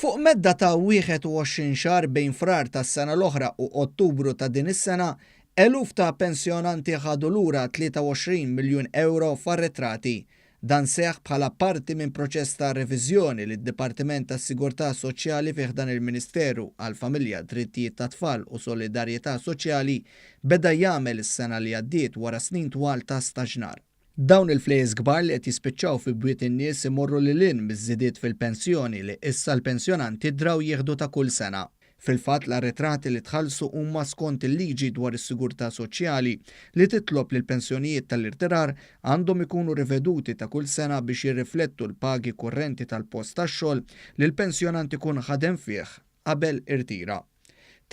Fuq medda ta' 21 xahar bejn Frar tas-sena l-oħra u Ottubru ta' din is-sena, eluf ta' pensjonanti ħadu lura 23 miljun ewro f'arretrati. Dan seħħ bħala parti minn proċess ta' reviżjoni li d-Dipartiment tas-Sigurtà Soċjali fi ħdan il-Ministeru għall-Familja, Drittijiet tat-Tfal u Solidarjetà Soċjali beda jagħmel is-sena li għaddiet wara snin twal ta' staġnar. Dawn il-flejjes kbar li qed jispiċċaw fi bwiet in-nies imorru lil hinn miż-żidiet fil-pensjoni li issa l-pensjonanti draw jieħdu ta' kull sena. Fil-fatt l-arretrati li tħallsu huma skont il-liġi dwar is-sigurtà soċjali li titlob li l-pensjonijiet tal-irtirar għandhom ikunu riveduti ta' kull sena biex jirriflettu l-pagi kurrenti tal-post tax-xogħol li l-pensjonant ikun ħadem fih qabel irtira.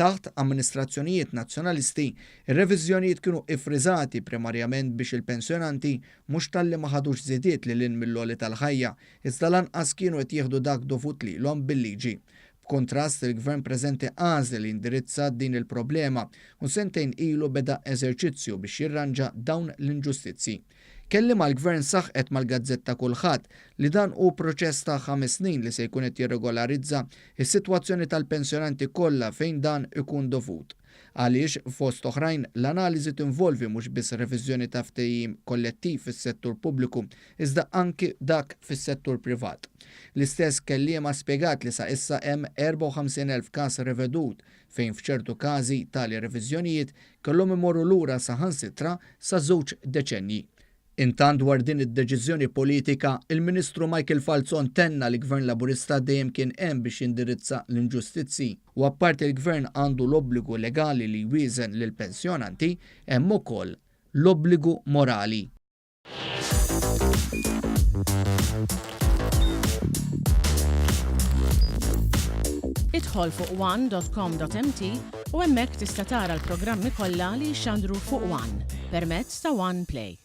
Taħt amministrazzjonijiet Nazzjonalisti, ir-reviżjonijiet kienu iffriżati primarjament biex il-pensjonanti mhux talli ma ħadux żidiet lil hinn mill-għoli tal-ħajja, iżda lanqas kienu qed jieħdu dak dovut lilhom bil-liġi. B'kuntrast, il-Gvern preżenti għażel li jindirizza din il-problema u sentejn ilu beda eżerċizzju biex jirranġa dawn l-inġustizzji. Kelliem għall-Gvern saħqet mal-gazzetta Kullħadd li dan hu proċess ta' ħames snin li se jkun qed jirregolarizza s-sitwazzjoni tal-pensjonanti kollha fejn dan ikun dovut. Għaliex, fost oħrajn, l-analiżi tinvolvi mhux biss reviżjoni ta' ftehim kollettiv fis-settur pubbliku iżda anki dak fis-settur privat. L-istess kelliema spjegat li sa issa hemm 54,000 każ rivedut fejn f'ċertu każi tali reviżjonijiet kellhom imorru lura saħansitra sa żewġ deċennji. Intant dwar din id-deċiżjoni politika, il-Ministru Michael Falzon tenna li Gvern Laburista dejjem kien hemm biex jindirizza l-inġustizzji u apparti l-Gvern għandu l-obbligu legali li jwieżen lill-pensjonanti, hemm ukoll l-obbligu morali. Idħol fuq one.com.mt u hemmhekk tista' tara l-programmi kollha li jixxandru fuq One permezz ta' One Play.